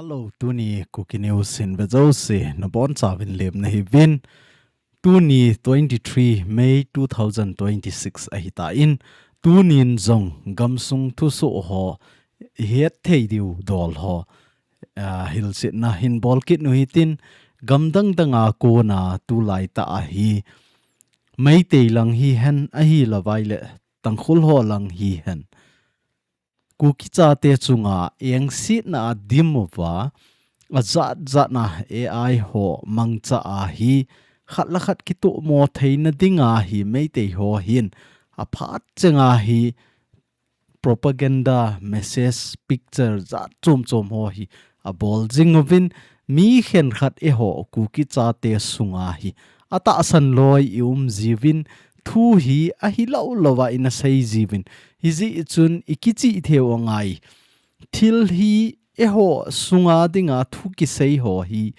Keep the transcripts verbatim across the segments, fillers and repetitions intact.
Hello, tuni Kuki News in ve jouse nabonchauvin lemna hiuvin. Tuni twenty-three May two thousand twenty-six ahitan, tunin jong gamsung thusoh ho, ihet thei diu dol ho, ah, hilchetna hin bolkit u hitin, gamdang danga kona tulaitah ahi, Meitei lang hihen ahilouvleh Tangkhul ho lang hihen, Kuki chate chunga engsetna adim uva, ajat jatna A I ho mangcha ahi, khat le khat kitomo theina dinga hi Meitei ho hin aphat chenga hi propaganda, message, picture jat chom chom ho hi abol jing uvin, mi khenkhat eiho Kuki chate sunga hi atahsan loi i um jiuvin, thu hi ahilou louva ina sei jiuvin, hijeh chun i kichih theiu angai. Thil hi eiho sunga dinga thu kisei ho hi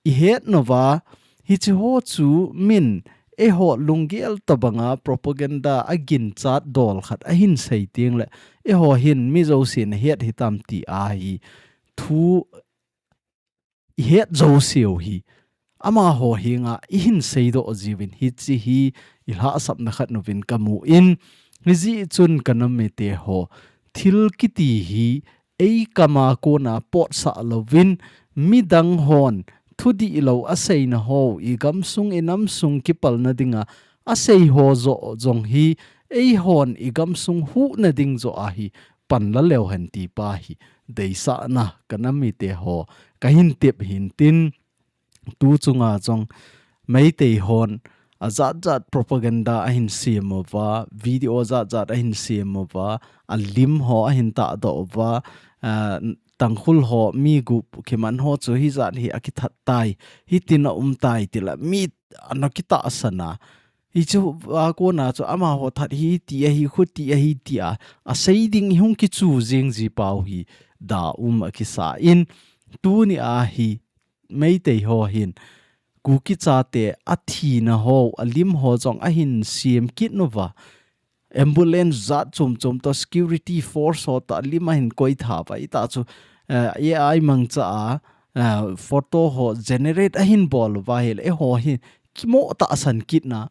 ihet uva, hiche ho chu min eiho lunggel tobanga propaganda aginchat dol khat ahin sei tengleh, eiho hin mi jousen ahet hitam ti ahi, thu ihet jouseu hi amaho henga ihin seidoh jiuvin, hiche hi ilhahsapna khat uvin kamun, hijeh chun ka nam mite ho, thil kiti hi ei kama kona potsah louvin, midang hon thudihlou aseina ho, i gamsung i namsung kipalna dinga asei ho joh jong hi, eihon i gamsung huhna ding joh ahi, panla leuhen ti pa hi deisahna ka nam mite ho kahin tep hintin, tu chunga jong Meitei hon ajat jat propaganda ahin sem uva, video jat jat ahin sem uva, alim ho ahin tahdoh uva, ah, Tangkhul ho mi gup kiman ho chu hijat hi akithat tai, hitin aum tai tila mi ana kitahsan a, hiche a kona chu amaho that hi ti ahi, khuti ahi tia asei ding ihung kichu jing ji pau hi da um akisa in, tuni a hi Meitei ho hin Kuki chate athina ho, alim ho jong ahin sem kit uva, ambulance jat chom chom toh, security force ho toh alim ahin koitha uva, hita chu, eh, A I mangcha a, eh, photo ho generate ahin bol uva ahileh, eiho hi kimo tahsan kitna,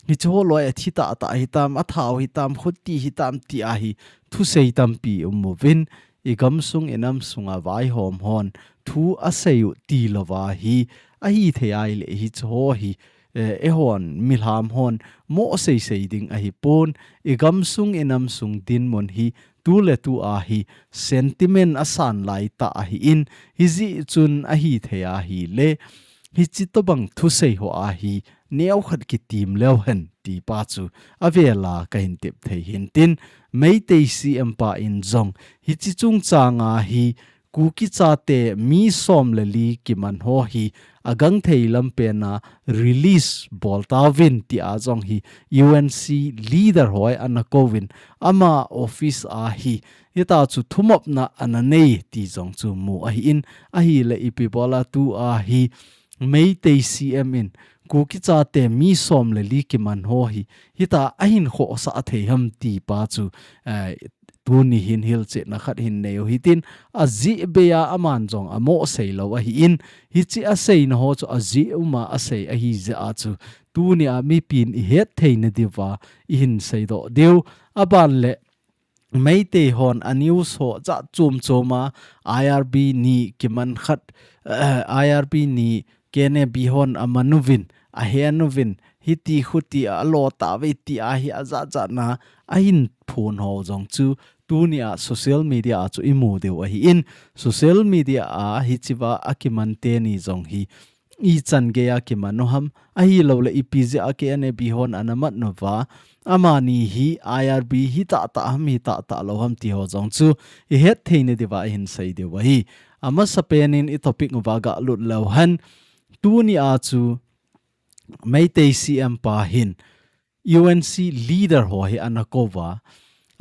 hiche ho loi athi tahtah hitam, athau hitam, khuti hitam tia hi thusei tampi um uvin, i gamsung i namsunga vaihom hon thu asei u tilouva hi ahithei ahileh, hiche ho hi, eh, eihon milham hon mo seisei ding ahipon, i gamsung i namsung dinmun hi tuletu a hi sentiment asan laitah ahin, hijeh chun ahithei ahileh, hiche tobang thusei ho a hi neokhat kitim leuhen ti pa chu avela kahin tep thei hintin, Meitei C M pa in jong hiche chungchang a hi Kuki chate mi som le li kiman ho hi agangthei lampen a release bol tauvin tia jong hi U N C leader ho ana kouvin, ama office a hi hita chu thumopna ana nei ti jong chu mu ahin, ahileh ipi bola tu a hi Meitei C M in Kuki chate mi som le li kiman ho hi hita ahin khohsah thei ham ti pa chu, eh, tuni hin hilchetna khat hin nei u hitin, ajeh bei a aman jong amo seilou ahin, hiche aseina ho chu ajeh um a asei ahi jeh a chu tuni a mipin ihet theina diuva ihin seidoh diu. Aban leh Meitei hon a news ho jat chom chom a I R B ni kiman khat, eh, I R B ni K N A B hon aman uvin, ahen uvin, hiti khuti alo tauve tia hi ajat jatna ahin phon ho jong chu tuni a social media a chu imu diu ahin, social media a hichea akiman teni jong hi ichan gei a kiman u ham, ahilouleh ipi jeh a K N A B hon ana mat uva, amani hi I R B hitahtah ham hitahtah lou ham ti ho jong chu ihet theina diuva ihin sei diu ahi. Amasapen in i topic uva galut leuhen, tuni a chu Meitei C M pa hin U N C leader ho hi ana kouva,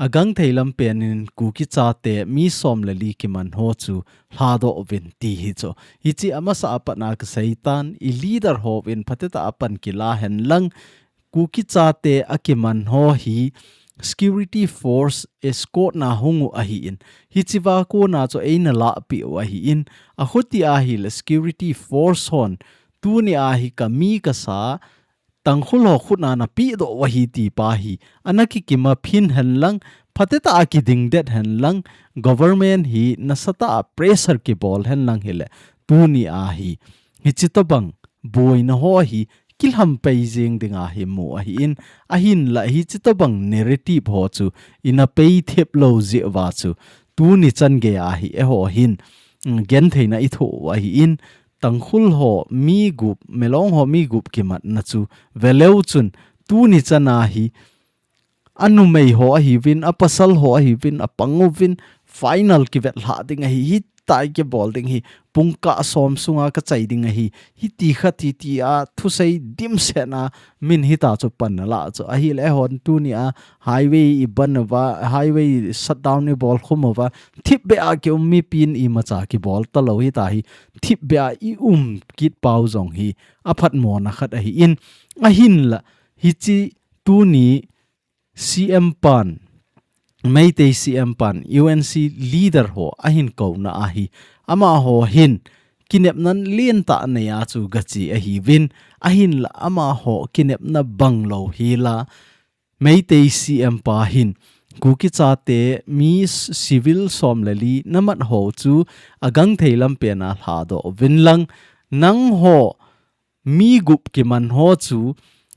agangthei lampen in Kuki chate mi som le li kiman ho chu lhadoh uvin ti hi chu. Hiche amasa a pat a kasei tan, i leader hon phatecha a pan kila hen lang, Kuki chate akiman ho hi security force escort na hung u ahi in. Hichiva kona chu eina lahpeh u ahi in. Achuti ahile security force hon tuni ahi kami kasa Tangkhul ho khutna napeh doh u ahi ti pa hi. Ana kikima phin hen lang, phatetah a kiding det hen lang, government hi nasatah a pressure kibol hen lang hile. Tuni ahi. Hichi tobang boina ho hi kilham pei jing ding ahi mu ahi in, ahinla hichi tobang narrative ho chu ina pei thep lou jeh uva chu tuni chan gei ahi eiho hin, mm, gentheina i thoh u ahi in, Tangkhul ho mi gup, Milong ho mi gup kimatna chu veleu chun tuni chan ahi, anumei ho ahiuvin, apasal ho ahiuvin, apang uvin, final kivetlhah ding ahi, hitia kibol ding hi, pungkah som sunga kachai ding ahi, hiti khat hiti a, thusei dimset na, min hita chu pan nalah chu. Ahile eihon tuni a, highway i ban uva, highway shutdown i bol khum uva, thipbeh a kium mipin imacha kibol talou hita hi, thipbeh a i um kit pau jong hi, aphatmona khat ahi in, ahinla, hichi tuni C M pan, Meitei C M pan, U N C leader ho ahin kouna ahi. Amaho hin, kinepna lentah nei a chu gache ahiuvin, ahinla amaho kinepna bang lou hila, Meitei C M pa hin, Kuki chate mi s-, civil som le li namat ho chu agangthei lampen a lhadoh uvin lang, nangho mi gup kiman ho chu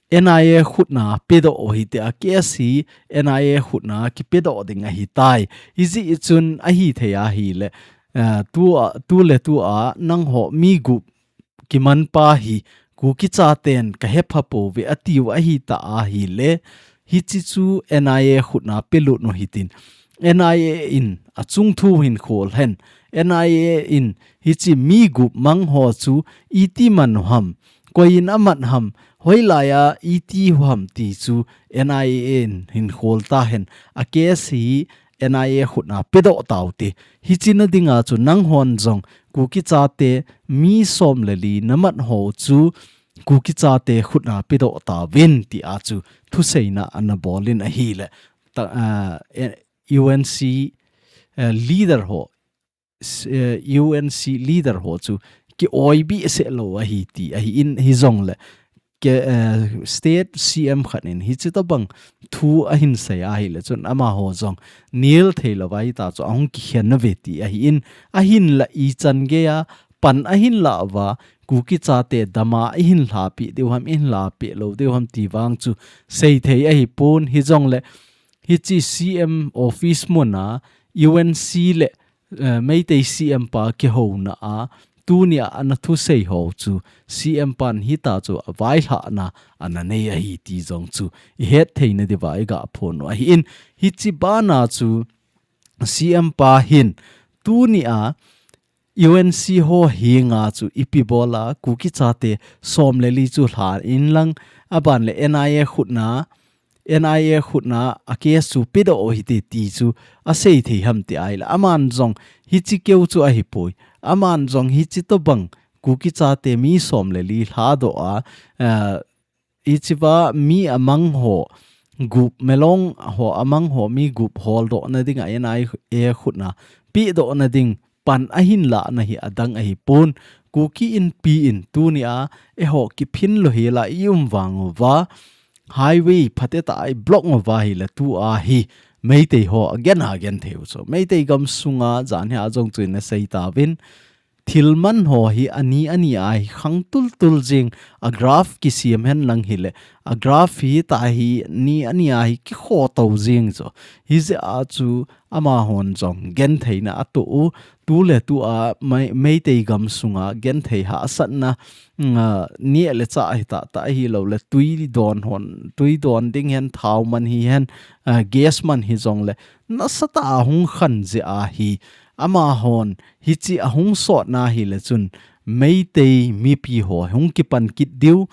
N I A khutna pedoh u hite, a case hi N I A khutna kipedoh ding ahitai. Hijeh chun ahithei ahile, eh, tua, tuletua nangho mi gup kiman pa hi Kuki chaten kahepha pouve atiu ahita ahile, hichi chu N I A khutna pelut u hitin. N I A in achung thu hin khol hen. N I A in hichi mi gup mang ho chu iti man u ham, koi in amat ham, hoilai a iti u ham ti chu N I A in hin khol tahen. A case hi N I A khutna pedoh taute. Hichi na dinga chu nanghon jong Kuki chate mi som le li namat ho chu Kuki chate khutna pedoh tauvin ti a chu thuseina ana bol in ahile. Ta, ah, eh, U N C, eh, leader ho, s-, eh, U N C leader ho chu ki-oi behseh lou ahi ti ahi in hijongle ke, eh, state C M khat in hichi tobang thu ahin sei ahile chun amaho jong nel thei lou va hita chu ahung kikhen uve ti ahi in, ahinla ichan gei a pan ahin lah uva, Kuki chate dam a ihin lhapeh diu ham, ihin lhapeh lou diu ham ti vang chu seithei ahipon, hijongle hichi C M office mun a U N C le, eh, Meitei C M pa kihouna a, tunia ana thusei ho chu C M pan hita chu availhahna ana nei ahi ti jong chu ihet theina diuva iga phon u ahi in, hichi bana chu C M pa hin tunia U N C ho henga chu ipi bola Kuki chate som le li chu lha in lang, aban le N I A khutna, N I A khutna a case chu pedoh u hite ti chu asei thei ham ti ahile, aman jong hichi keu chu ahipoi. Aman jong hichi tobang Kuki chate mi som le li lhadoh a, eh, hichiva mi amang ho gup, Milong ho amang ho mi gup holdohna dinga N I A khutna pedohna ding pan ahin lahna hi adang ahipon, Kuki Inpi in tunia eiho kiphin lou hela i um vang uva, highway phatetah a i block uva hile tua hi Meitei ho agen agen thei u chu. Meitei gamsunga jan hi a jong chu ina sei tauvin, thil man ho hi ani ani a hi khang tultul jing, a graph kisem hen lang hile, a graph hi tah hi ani ani a hi kikho to jing chu. Hijeh a chu amahon jong gentheina atoh u, tuletua Mei-, Meitei gamsunga genthei hahsatna, mm, ah, neh le chah hi tahtah hilou le tui don hon, tui don ding hen, thao man hihen, ah, gas man hijongle nasatah a hung khan jeh a hi, amahon hichi ahung sotna hile chun Meitei mipi ho hung kipan kit diu.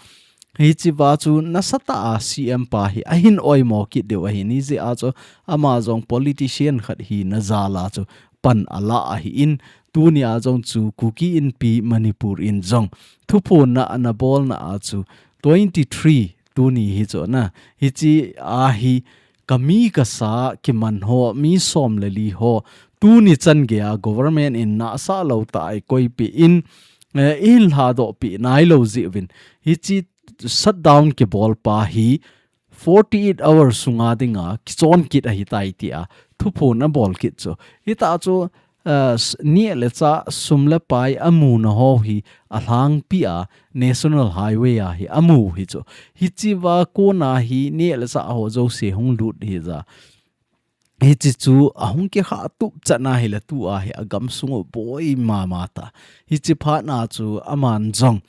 Hichiva chu nasatah a C M pa hi ahin oimo kit diu ahi, hijeh a chu ama jong politician khat hina jal a chu pan ala ahi in, tunia jong chu Kuki Inpi Manipur in jong thuphonna ana bolna a chu twenty three tuni hi chu na, hichi a hi ka mi ka sa kiman ho, mi som le li ho, tuni chan geiya government in nasa lou tah a i koipeh in, eh, i hin lhadoh peh nailou jeh uvin. Hiche shutdown kibol pa hi forty-eight hours sunga dinga kichon kit ahitai tia thuphon abol kit chu. Hita chu, eh, s-, neh le chah sum le pai amuna ho hi alhangpi a National Highway a hi amu hi chu. Hichea kona hi neh le chah ho jouse hung lut hi ja. Hiche chu ahung kikhah tup chan ahile tua hi agam sung u boi mama ta. Hiche phat na chu aman jong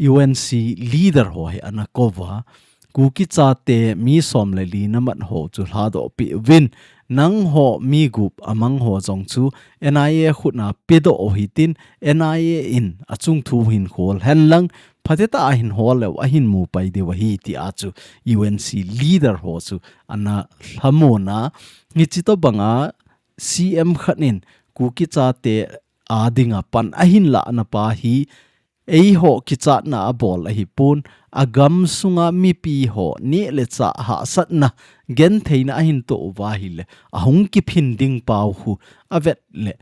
U N C leader ho hi ana kou va, Kuki chate mi som le li na mat ho chu lhadoh peh uvin, nangho mi gup amang ho jong chu N I A khut na pedoh u hitin, N I A in achung thu hin khol hen lang, phatecha a hin hol leu ahin mu pai diu ahi tia chu U N C leader ho chu ana lhamon a, hiche tobanga C M khat in Kuki chate a dinga pan ahin lahna pa hi eiho kichatna abol ahipon, agam sunga mipi ho neh le chah hahsatna gentheina ahin toh uva ahile, ahung kiphin ding pau khu avet le,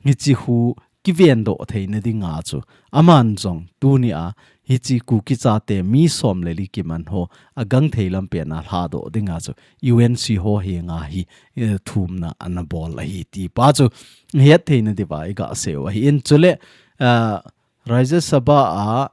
hiche khu kivendoh theina dinga chu aman jong tunia hiche Kuki chate mi som le li kiman ho agangthei lampen a lhadoh dinga chu U N C ho henga hi, eh, thumna ana bol ahi ti pa chu het theina diuva i gasei u ahin. Chule, ah, Rajya Sabha a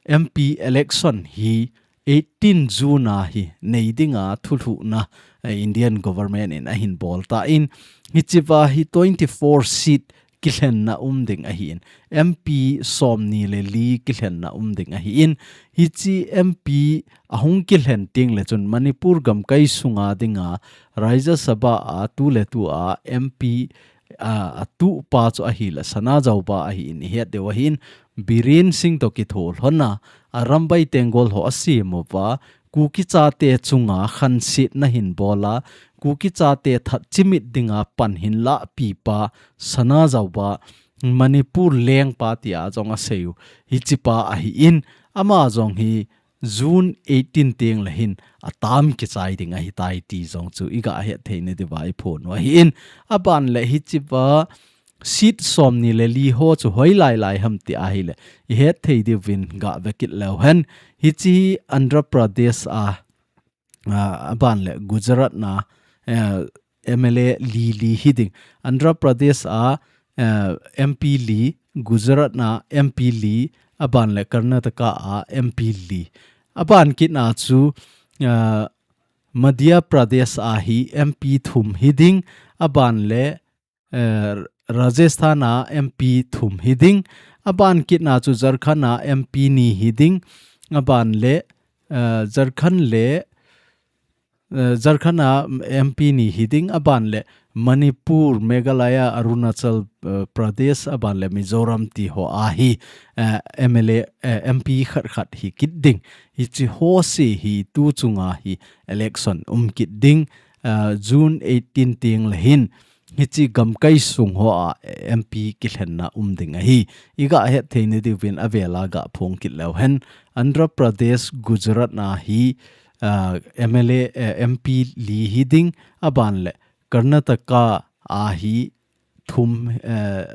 M P election hi eighteen June a hi nei dinga thulhuhna, eh, Indian government in ahin bol tan, hichea hi twenty-four seat kilhenna um ding ahin, M P som ni le li kilhenna um ding ahin, hiche M P ahung kilhen teng le chun Manipur gamkai sunga dinga Rajya Sabha a tuletua M P a, atuhpa chu ahile Sanajaoba ahin i het diu ahin, Biren Singh toh kitho lhon a, Arambai Tenggol ho asem uva, Kuki chate chunga khansetna hin bol a, Kuki chate that chimit dinga pan hin lahpi pa Sanajaoba, Manipur lengpa tia jong asei u, hiche pa ahin, ama jong hi June eighteen teng le hin atam kichai ding ahitai ti jong chu i gahet theina diuva i phon u ahin, aban le hichea seat som ni le li ho chu hoilai lai ham ti ahile, i het thei diuvin gave kit leu hen. Hiche hi Andhra Pradesh a, a, aban le Gujarat na, eh, M L A li li hiding. Andhra Pradesh a, eh, M P li, Gujarat na M P li, aban le Karnataka a M P li. Aban kit na chu, eh, Madhya Pradesh a hi M P thum hiding, aban le, eh, Rajasthan a M P thum hiding, aban kit na chu Jharkhand a M P ni hiding, aban le, eh, Jharkhand le, eh, Jharkhand a M P ni hiding, aban le Manipur, Meghalaya, Arunachal, eh, Pradesh, aban le Mizoram ti ho a hi, eh, M L A, eh, M P khat khat hi kit ding. Hiche ho se hi tu chunga hi election um kit ding, eh, June eighteen teng le hin, hiche gamkai sung ho a M P kilhenna um ding ahi. I gahet theina diuvin avel a gaphong kit leu hen. Andhra Pradesh, Gujarat na hi, ah, M L A, eh, M P li hiding, aban le Karnataka a hi thum, eh,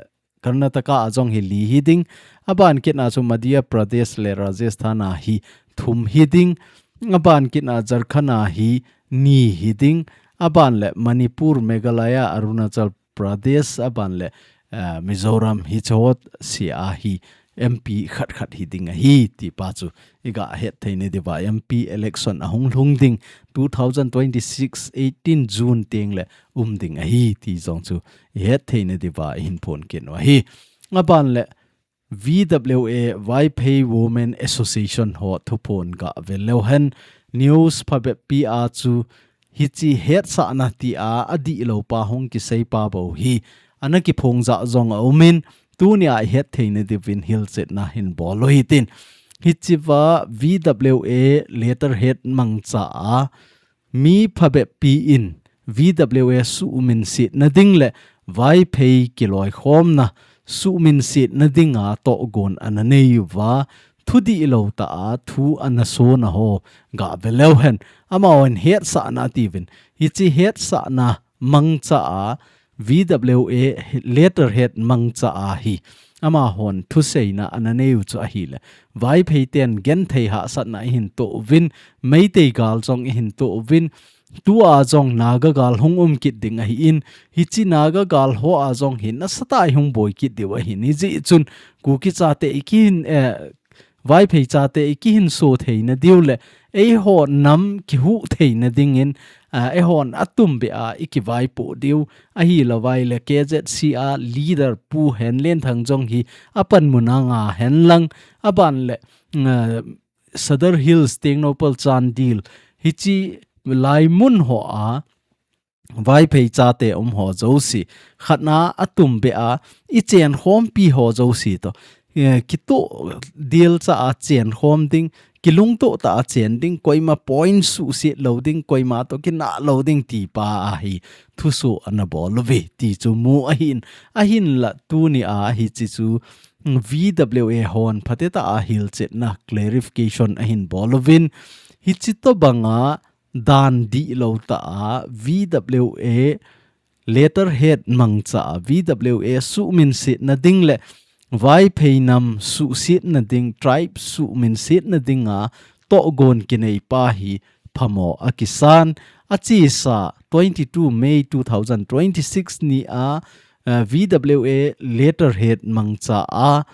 Karnataka a jong hi li hiding, aban kit na chu Madhya Pradesh le Rajasthan a hi thum hiding, aban kit na Jharkhand a hi ni hiding, aban le Manipur, Meghalaya, Arunachal Pradesh, aban le, eh, Mizoram hiche ho se a hi M P khat khat hiding ahi ti pa chu i gahet theina diuva M P election ahung lhung ding two thousand twenty-six eighteen June teng le um ding ahi ti jong chu i het theina diuva i hin phon kit u ahi. Aban le V W A Vaiphei Women Association ho thuphon gave leu hen, news phabep pi a chu hiche hetsahna ti a adih lou pa hung kisei pa bou hi ana kiphong jah jong aum in, tunia i het theina diuvin hilchetna hin bol u hitin. Hichea V W A letterhead mangcha a mi phabep pi in V W A suhminsetna ding le Vaiphei kiloikhomna suhminsetna dinga tohgon ana nei uva, thudih lou tah a thu ana sona ho ga ve leu hen. Amahon hetsahna atiuvin. Hiche hetsahna mangcha a V W A letterhead mangcha a hi amahon thuseina ana neiu chu ahile, Vaiphei ten genthei hahsatna eihin toh uvin, Meitei gal jong eihin toh uvin, tua jong Naga gal hung um kit ding ahin, hiche Naga gal hoa jong hi nasatah a ihung boi kit diu ahin, hijeh chun Kuki chate ikihin, eh, Vaiphei chate ikihinso theina diu le, eiho nam kihuh theina dingin, ah, eihon atumbeh a ikivaipoh diu, ahilouva ahile K Z C a leader Pu Henlenthang jong hi apanmun a nga henlang, aban le, ah, Sadar Hills, Tengnoupal, Chandel, hiche lai mun hoa, Vaiphei chate um ho jouse, khatna atumbeh a, ichenkhompi ho jouse toh, eh, kitoh dilcha a chenkhom ding, kilungtoh tah a chen ding, koima point suhset lou ding, koima toh kinah lou ding ti pa a hi thuso ana bol uve ti chu mu ahin, ahinla tuni a hiche chu, mm, V W A hon phatetah a hilchetna clarification ahin bol uvin, hiche tobanga dan dihlou tah a V W A letterhead mangcha a V W A suhminsetna ding le Vaiphei nam suhsetna ding, tribe suhminsetna dinga tohgon kinei pa hi phamo akisan. Achesa twenty-two May two thousand twenty-six ni a, eh, V W A letterhead mangcha a,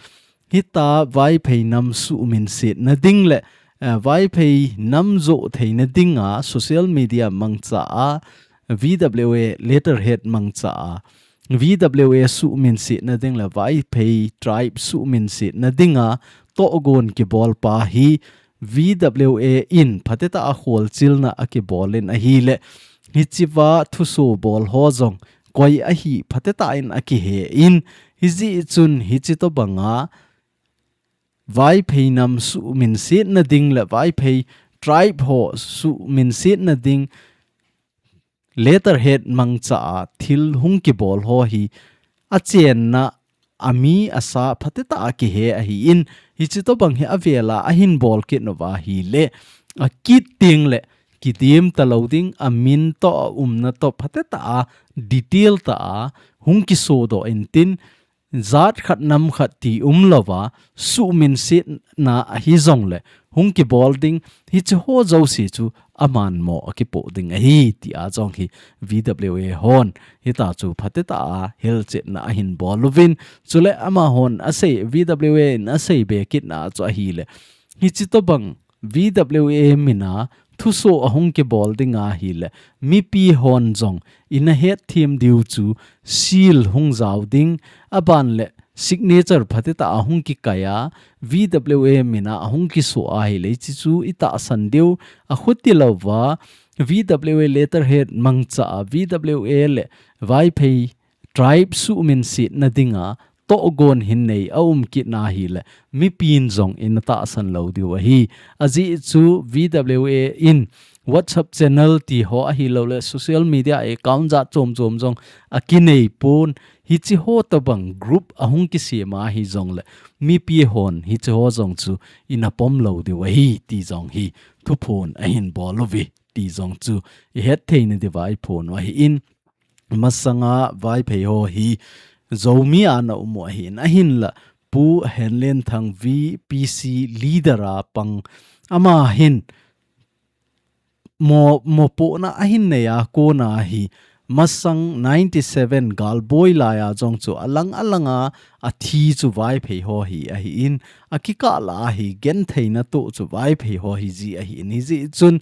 hita Vaiphei nam suhminsetna ding le, eh, Vaiphei nam joh theina dinga social media mangcha a, V W A letterhead mangcha a, V W A suhminsetna ding le Vaiphei tribe suhminsetna dinga tohgon kibol pa hi V W A in phatetah a kholchilna akibol in ahile, hichea thuso bol ho jong koi ahi phatetah in akihe in, hijeh chun hiche tobanga Vaiphei nam suhminsetna ding le Vaiphei tribe ho suhminsetna ding letterhead mangcha a thil hung kibol ho hi achenna ami asa phatetah a kihe ahin, hiche tobang hi avel a ahin bol kit uva ahile, akit teng le kidem talou ding, amin toh aumna toh phatetah a detail tah a hung kisodoh intin, jat khat nam khat ti umlouva, suhminsetna ahi jongle hung kibol ding, hiche ho jouse chu amanmo akipoh ding ahi, tia jong hi V W A hon hita chu phatetah a hilchetna ahin bol uvin, chule amahon asei, V W A in asei be kitna chu ahile, hiche tobang V W A mina thuso ahung kibol ding ahile, mipi hon jong ina hetthem diu chu seal hung jao ding, aban le signature phatetah a hung kikai a, V W A mina ahung kiso ahile, hiche chu itahsan diu, akhuti louva, V W A letterhead mangcha a, V W A le Vaiphei tribe suhminsetna dinga tohgon hin nei aum kitna ahile, mipin jong ina tahsan lou diu ahi. Ajeh chu V W A in WhatsApp channel ti ho ahilouleh social media account jat chom chom jong akinei pon, hiche ho tobang group ahung kisem ahi jongle, mipi hon hiche ho jong chu ina pom lou diu ahi ti jong hi thuphon ahin bol uve ti jong chu ihet theina diuva iphon u ahin, masanga Vaiphei ho hi Zomi a ana um u ahin, ahinla Pu Henlenthang V P C leader a pang, ama hin mo, mopohna ahin nei a kona hi masang ninety seven galboi laiya jong chu alang alanga athi chu Vaiphei ho hi ahin, akikah lah a hi gentheina toh chu Vaiphei ho hi ji ahin, hijeh chun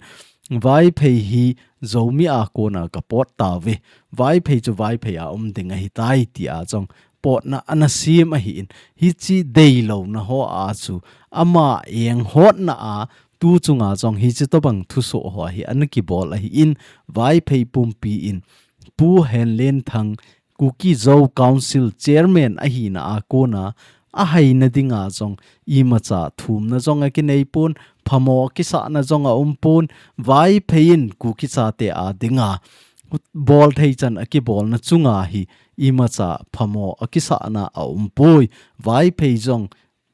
Vaiphei hi Zomi a kona kapot tauve. Vaiphei chu Vaiphei a um ding ahitai tia jong potna ana sem ahin, hiche deilouna hoa chu ama enghotna a tu chunga jong hiche tobang thuso ho hi ana kibol ahin, Vaiphei pumpi in Pu Henlenthang Kuki Zo Council Chairman ahina a kona ahaina dinga jong imacha thumna jong akinei pon, phamo kisahna jong aum pon, Vaiphei in Kuki chate a dinga bolthei chan akibolna chunga hi imacha phamo akisahna aum poi. Vaiphei jong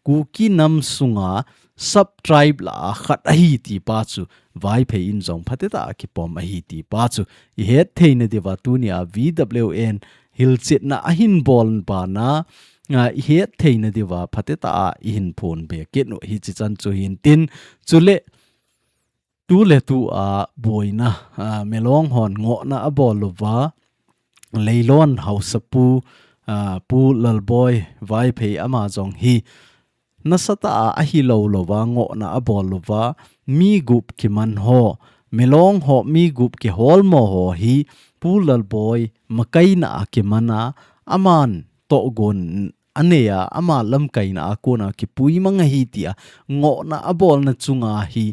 Kuki nam sunga sub-tribe lah a khat ahi ti pa chu Vaiphei in jong phatecha a kipom ahi ti pa chu i het theina diuva tunia V W N hilchetna ahin bol bana, a, i het theina diuva phatecha a i hin phon be kit u hichi chan chu hin tin, chule tu le tu a boina, a, Milong hon ngohna a bol uva, Leilon Haosapu, a, Pu Lalboi Vaiphei ama jong hi nasatah a ahi lou louva ngohna a bol uva, mi gup kiman ho, Milong ho mi gup kiholmo ho hi Pu Lalboi makaina a kiman a, aman tohgon anei a, ama lamkaina a kona kipui mang ahi tia ngohna a bolna chunga hi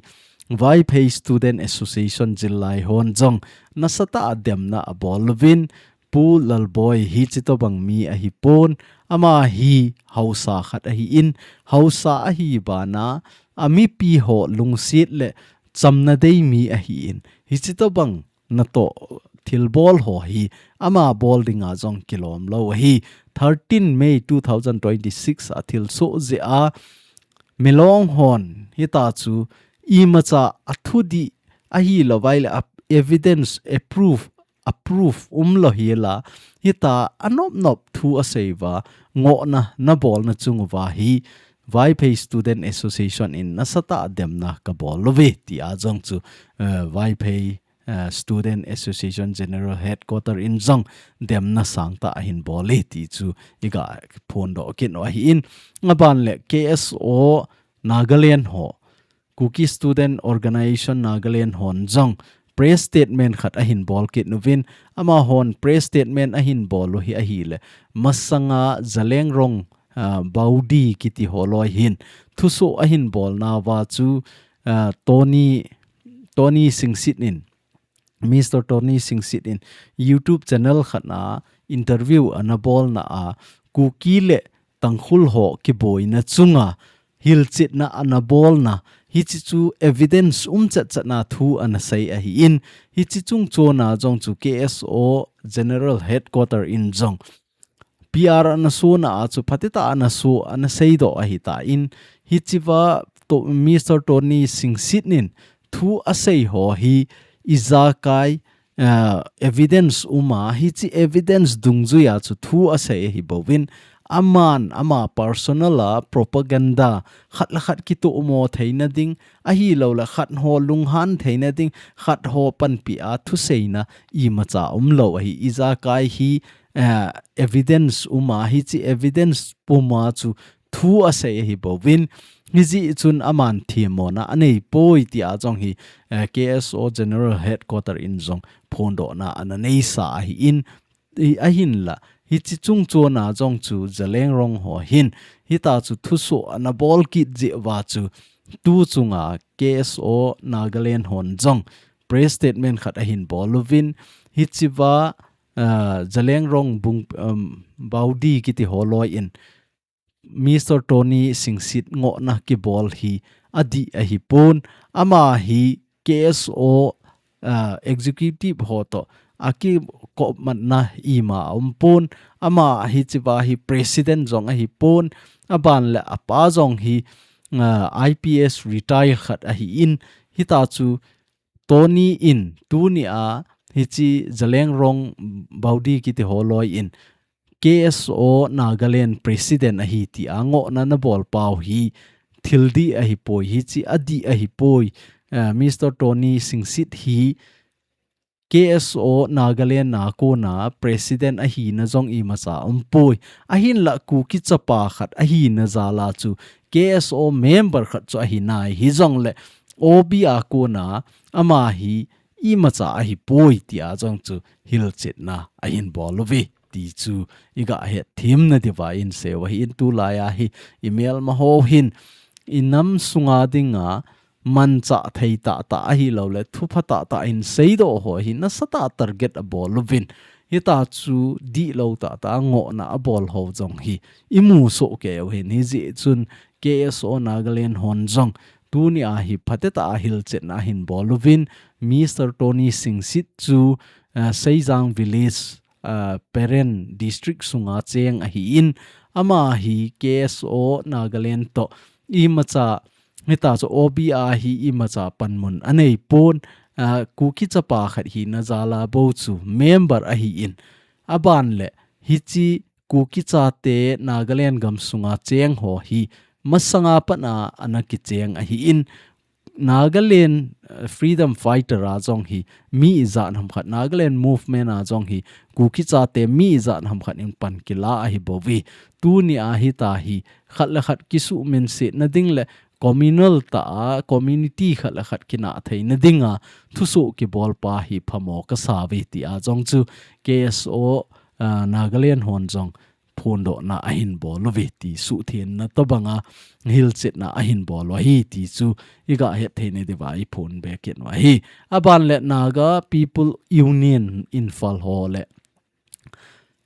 Vaiphei Student Association jillai hon jong nasatah a demna a bol uvin, Pu Lalboi hi hitobang mi ahi pon, ama hi Haosa khat ahi in, Haosa ahi bana, a mipi ho lungset le chamna dei mi ahi in, hitobang natoh thilbol ho hi ama bol dinga jong kilom lou ahi. Thirteen May two thousand twenty-six a thilsoh jeh a Milong hon hitachu imacha a thudih ahi lou vai le a evidence a proof, a proof um lou hi la, hita a nop nop thu a sei uva, ngohna na bolna chung uva hi Vaiphei Student Association in nasatah a demna ka bol uve tia jong chu, eh, Vaiphei, eh, Student Association General Headquarter in jong demna sangtah a hin bol e ti chu i ga phondoh kit u ahi in, aban le K S O Nagaland ho, Kuki Student Organization Nagaland hon jong press statement khat ahin bol kit uvin, ama hon press statement ahin bol u hi ahi le, masanga Zeliangrong, ah, Baudi kiti ho loi hin thusoh ahin bolna uva chu, ah, Tony, Tony Singsit in, Mister Tony Singsit in YouTube channel khat na interview ana bolna a, Kuki le Tangkhul ho kiboina chunga hilchetna ana bolna, hichi chu evidence um chatchatna thu ana sei ahi in, hichi chung chona jong chu K S O General Headquarter in jong P R ana sona a chu phatecha ana so ana seidoh ahi ta in, hichiva to, Mister Tony Singsit in thu a sei ho hi ijakai, ah, evidence um a, hichi evidence dungjuia chu thu a sei ahi bouvin, aman ama personal a propaganda khat le khat kitomo theina ding, ahi lou le khat ho lunghan theina ding, khat ho panpia thuseina imacha um lou ahi, ijakai hi, ah, evidence um a, hichi evidence puma chu thu a sei ahi bouvin, hijeh chun aman themmona anei poi tia jong hi, eh, K S O General Headquarter in jong phondohna ana neisa ahi in, i, ahin la, hichi chung chona jong chu Zeliangrong ho hin, hitachu thusoh ana bol kit jeh uva chu, tu chunga K S O Nagaland hon jong press statement khat ahin bol uvin, hichiva, ah, Zeliangrong bung, um, Baudi kiti ho loi in, Mister Tony Singsit ngohna kibol hi adih ahi pon, ama hi K S O, ah, executive ho to a kikopmatna ima a um pon, ama hichiva hi president jong ahi pon, aban le apa jong hi, ah, I P S retire khat ahi in, hitachu Tony in tunia hichi Zeliangrong Baudi kiti ho loi in K S O Nagaland President ahi tia ngohna na bol pau hi thil dih ahi poi, hichi adih ahi poi. Eh, Mister Tony Singsit hi K S O Nagaland a kona President ahina jong imacha um poi. Ahinla Kuki chapa khat ahina jal a chu K S O member khat chu ahi nai, hijongle O B a kona ama hi imacha ahi poi tia jong chu hilchetna ahin bol uve ti chu i ga het themna diuva i sei u ahi in, tulai a hi i melma ho hin i nam sunga dinga manchah thei tahtah ahi lou le thupha tahtah in seidoh ho hi nasatah target a bol uvin, hitachu dihlou tahtah a ngohna a bol ho jong hi i mu soh kei u ahin, hijeh chun K S O Nagaland hon jong tunia hi phatecha a hilchetna ahin bol uvin, Mister Tony Singsit chu, ah, Seijang Village, ah, Peren District sunga cheng ahi in, ama hi K S O Nagaland to imacha Hita chu O B a hi imacha panmun anei pon, ah, Kuki chapa khat hina jal a bou chu member ahi in. Aban le hiche Kuki chate Nagaland gam sunga cheng ho hi masanga pat a ana kicheng ahi in. Nagaland, eh, freedom fighter a jong hi mi ijat ham khat, Nagaland movement a jong hi Kuki chate mi ijat ham khat in pan kila ahi bou ve. Tuni a hita hi khat le khat kisuhminsetna ding le communal tah a, community khat le khat kinah theina ding a thusoh kibol pa hi phamo kasa ve ti a jong chu K S O, ah, Nagaland hon jong phondohna ahin bol uve ti suhthenna tobang a hilchetna ahin bol u ahi ti chu iga het theina diuva iphon be kit u ahi. Aban le Naga People Union Imphal ho le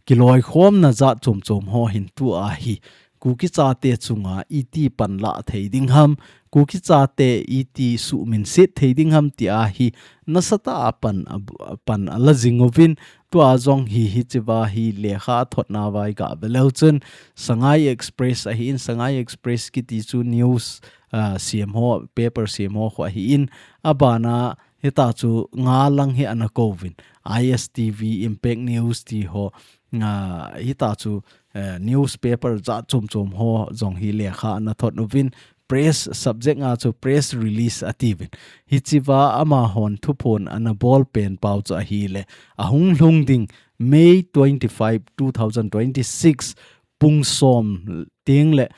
kiloikhomna jat chom chom ho hin tua hi Kuki chate chunga iti panla thei ding ham, Kuki chate iti suhminset thei ding ham ti a hi nasatah a pan a, pan ala jing uvin, tua jong hi hichea hi lekha thotna vai ga ve leu chun Sangai Express ahi in, Sangai Express kiti chu news, ah, siam ho, paper siam ho kho ahi in, abana hita chu nga lang hi ana kouvin, I S T V, Impact News ti ho, ah, hita chu, eh, newspaper jat chom chom ho jong hi lekha ana thot uvin, press subject a chu press release atiuvin. Hichea amahon thuphon ana bol pen pau chu ahile, ahung lhung ding May twenty-five, two thousand twenty-six, pung som teng le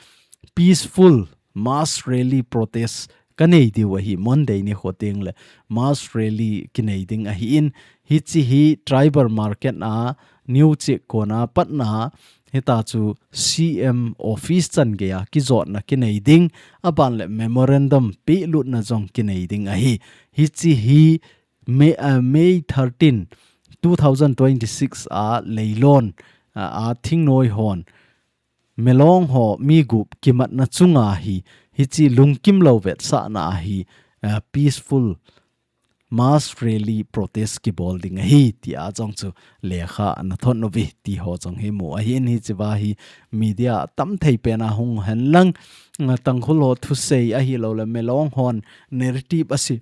peaceful mass rally protest kanei diu ahi, Monday nikho teng le mass rally kinei ding ahi in, hiche hi tribal market a New Checkon a patna hita chu C M office chan geiya kijotna kinei ding, aban le memorandum pelutna jong kinei ding ahi. Hiche hi May, ah, May thirteen, two thousand twenty-six a Leilon, ah, a thingnoi hon Melong ho mi gup kimatna chunga hi, hiche lungkim lou vetsahna a hi, ah, peaceful mass rally protest kibol ding ahi, ti a jong chu lekha ana thot uve ti ho jong hi mu ahi in, hichea hi media tam thei pen a hung hen lang, ah, Tangkhul ho thusei ahilou le Melong hon narrative asi,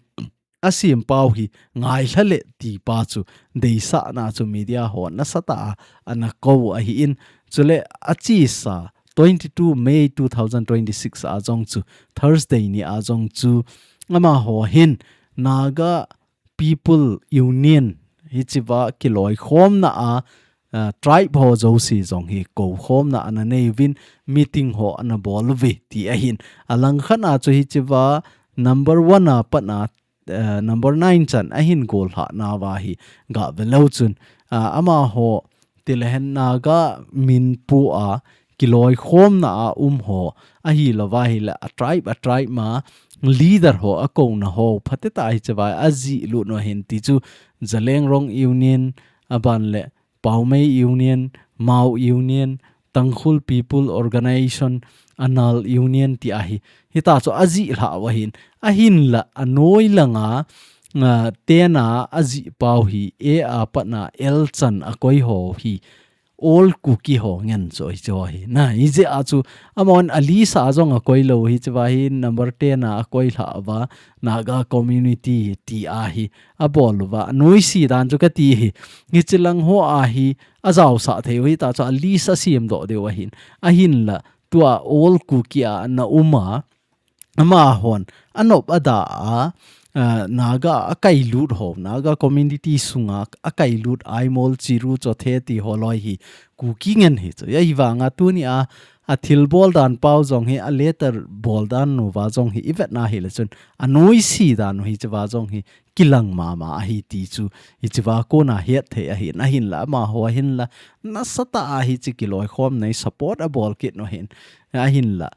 asiem pau hi ngailha le ti pa chu deisahna chu media ho nasatah a ana kou ahi in, chule achesa twenty-two May two thousand twenty-six a jong chu Thursday ni a jong chu amaho hin Naga People Union hichea kiloikhomna a, ah, tribe ho jouse jong hi koukhomna ana nei uvin meeting ho ana bol uve ti ahin. Alang khat a chu hichea number one a patna, eh, number nine chan ahin gollhah nauva hi ga ve leu chun, ah, amaho tilehen Naga min pu a kiloikhomna a um ho ahilouva ahile a tribe, a tribe ma leader ho akouna ho phatecha hichea ajih lut u ahin ti chu Zeliangrong Union, aban le Paomei Union, Mao Union, Tangkhul People Organization, Anal Union ti a hi, hita chu ajih lhah u ahin, ahinla anoi langa, ah, ten a ajih pau hi, A a patna L chan akoi ho hi, All Kuki ho ngen chu hiche ho hi. Na, hijeh a chu, amahon a list a jong akoi lou hichea hi, number ten a akoi lhah uva, Naga community ti a hi, abol uva, anoise dan chu kati hi. Hiche lang ho a hi, ajaosah thei u hita chu a list asiem doh diu ahin. Ahinla, tua All Kuki a ana um a, amahon, anop ada a, ah, Naga akailut ho, Naga community sunga akailut Aimol, Chiru, Chothe ti ho loi hi, Kuki ngen hi chu. Ahivanga tuni a, athilbol dan pau jong hi, a letter bol dan uva jong hi, ivetna hile chun, anoise dan u hichea jong hi, kilang mama ahi ti chu, hichea kona het thei ahin, ahinla, amaho ahinla, nasatah a hiche kiloikhomna hi support abol kit u ahin, ahinla,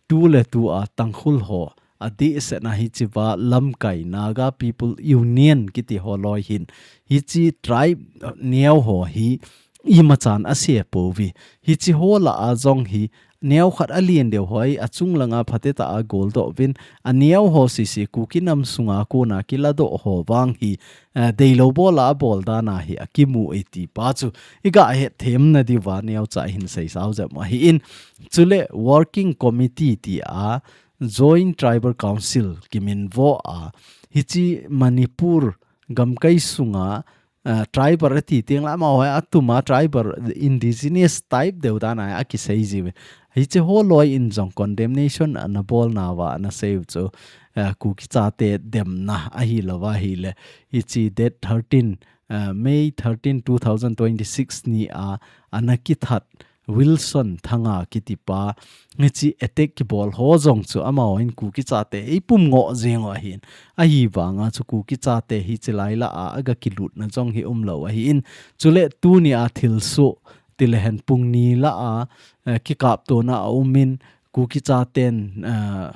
tu le tu a Tangkhul ho, adehset a hichea lamkai Naga People Union kiti ho loi hin, hiche tribe neo ho hi, imachan ase pouve. Hiche ho lah a jong hi, neo khat alen deu ho hi, achung langa phatecha a goldoh uvin, aneo ho sese Kuki nam sunga kona kiladoh ho vang hi, eh, deilou bol a abol dan a hi akimu e ti pa chu iga het themna diuva neocha hin seisao jep u ahin. Chule working committee ti a, Joint Tribal Council kiminvo a, hiche Manipur gamkai sunga, ah, tribal ati teng le amaho atuma tribal indigenous type deu dan a akisei jiuve. Hiche holoi in jong condemnation ana bolnauva ana seiu chu, ah, Kuki chate demna ahilouva ahile. Hiche date thirteen, ah, May thirteen, two thousand twenty-six ni a ana kithat Wilson Thanga kitipa, hiche attack kibol ho jong chu amahon Kuki chate eipum ngoh jeng u ahin. Ahivanga chu Kuki chate hiche laila a aga kilutna jong hi umlou ahin. Chule tunia thilsoh tile hen pung ni la a, eh, kikaptona aumin Kuki chaten, eh,